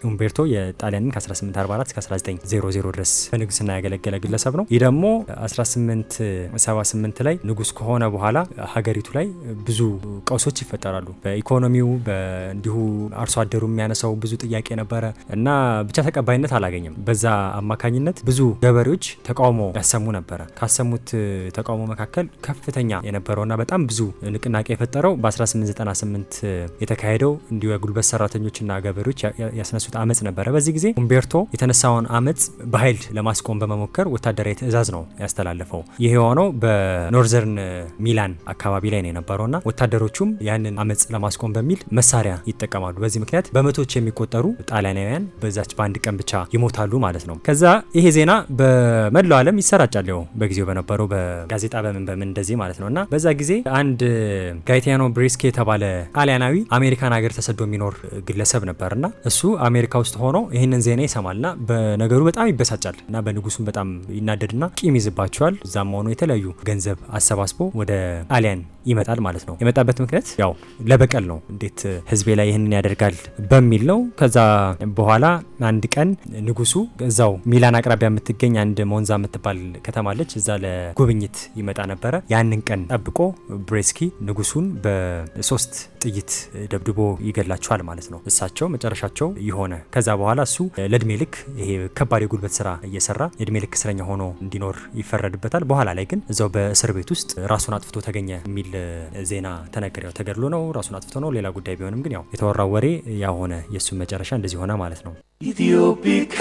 ኡምቤርቶ የጣሊያንን ከ1844 እስከ 1900 ድረስ በንግስና ያገለገለ ግለሰብ ነው። ይህ ደግሞ 1878 ላይ ንጉስ ከሆነ በኋላ ሀገሪቱ ላይ ብዙ ቀውሶች ይፈጠራሉ። በኢኮኖሚው እንዲሁ አርሶ አደሩ የሚያነሳው ብዙ ጥያቄ ነበረ እና ብቻ ተቀባይነት አላገኘም። በዛ አማካኝነት ብዙ ገበሬዎች ተቃውሞ ያሰሙ ነበረ። ካሰሙት ተቃውሞ መካከል ከፍተኛ የነበረውና በጣም ብዙ ንቅናቄ የፈጠረው በ1898 የተካሄደው እንዲሁ የጉልበት ሰራተኞችና ገበሬዎች ያስነሱት አመጽ ነበረ። በዚህ ጊዜ ኡምቤርቶ የተነሳውን አመጽ በኃይል ለማስቆም በመሞከር ወታደራዊ ትዕዛዝ ነው ያስተላለፈው። ይህ የሆነው በ northern ሚላን አካባቢ ላይ ነው የነበረውና ወታደሮቹም ያንን አመጽ ለማስቆም በሚል መሳሪያ ይጠቀማሉ። በዚህ ምክንያት በመቶዎች የሚቆጠሩ ጣሊያናውያን በዛች በአንድ ቀን ብቻ ይሞታሉ ማለት ነው። ከዛ ይሄ ዜና በመላው ዓለም ይሰራጫል። ያው በጊዜው በነበረው በጋዜጣ በምን በምን እንደዚህ ማለት ነው። እና በዛ ጊዜ አንድ ጋይቲያኖ ብሬስኪ የተባለ ጣሊያናዊ አሜሪካን ሀገር ተሰዶ የሚኖር ግለሰብ ነበር እና እሱ አሜሪካ ውስጥ ሆኖ ይህንን ዜና ይሰማልና በነገሩ በጣም ይበሳጫል እና በንጉሱም በጣም ይናደድና ቂም ይዝባቸዋል። እዛም ሆኖ የተለያዩ ገንዘብ አሰባስቦ ወደ ጣሊያን ይመጣል ማለት ነው። የመጣበት ምክንያት ያው ለበቀል ነው። እንዴት ህዝቤ ላይ ይህንን ያደርጋል በሚል ነው። ከዛ በኋላ አንድ ቀን ንጉሱ እዛው ሚላን አቅራቢያ የምትገኝ አንድ ሞንዛ የምትባል ከተማ አለች። እዛ ለጉብኝት ይመጣ ነበረ። ያንን ቀን ጠብቆ ብሬስኪ ንጉሱን በ3 ጥይት ደብድቦ ይገላቸዋል ማለት ነው። እሳቸው መጨረሻቸው የሆነ ከዛ በኋላ እሱ ለእድሜ ልክ ይሄ ከባድ የጉልበት ስራ እየሰራ የእድሜ ልክ እስረኛ ሆኖ እንዲኖር ይፈረድበታል። በኋላ ላይ ግን እዛው በእስር ቤት ውስጥ ራሱን አጥፍቶ ተገኘ የሚል ዜና ተነገረ። ያው ተገድሎ ነው ራሱን አጥፍቶ ነው ሌላ ጉዳይ ቢሆንም ግን ያው የተወራው ወሬ ያ ሆነ። የእሱን መጨረሻ እንደዚህ ሆነ ማለት ነው። Ethiopic.